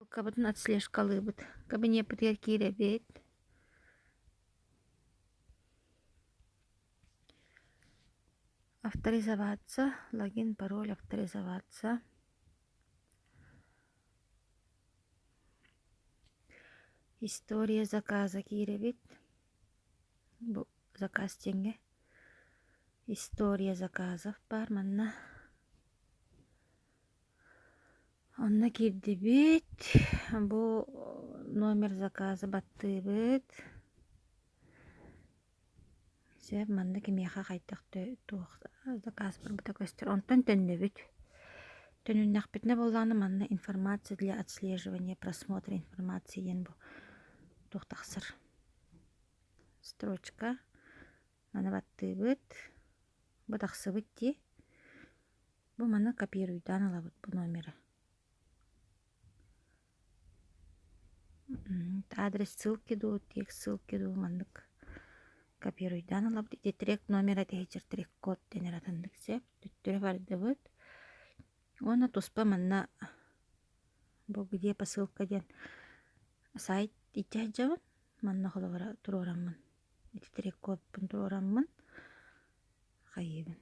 Ссылкабытын отслежкалыыбыт. Кабинеппытыгар киирэбит. Авторизоваться, логин, пароль, авторизоваться. История заказа киирэбит. Бу заказ диэҥҥэ история заказов баар манна. Онно киирдибит, бу номер заказа баттыыбыт. Сөп, манна кимиэхэ хайдах туох заказ барбыта көстөр. Онтон төннөбүт. Төнүннэхпитинэ буоллаҕына манна информация для отслеживания просмотра информации диэн бу туох тахсар. Строчка. Маны баттыыбыт. Бу тахсыбыт дии. Бу маны копируйдаан ылабыт бу номеры. Адрес ссылки дуу, текст ссылки дуу маннык копируйдаан ылабыт. Ити трек номера тэһичэр трек код дэнэр атыннык сөп. Төттөрү бардыбыт. Уонна туспа манна бу где посылка диэн сайт иччэ сылдьабын. Манна холобура туруораммын. Ити трек кодпун туруораммын хайыыбын.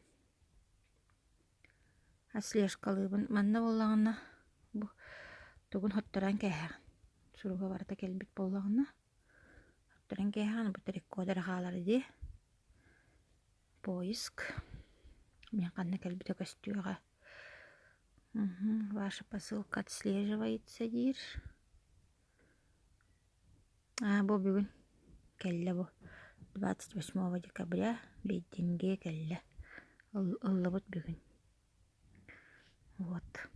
Отслежкалыыбын. Манна буоллаҕына бу тугун хотторон кээһэҕин. Суруга барыта кэлбит буоллаҕына хотторон кээһэҕин бу трек-код эрэ хаалар дии. Поиск. Мин ханна кэлбитэ көстүөҕэ. Ваша посылка отслеживается диир. Аа бу бүгүн кэллэ бу 28 декабря Бейдингэ кэллэ ыллыбыт бүгүн вот.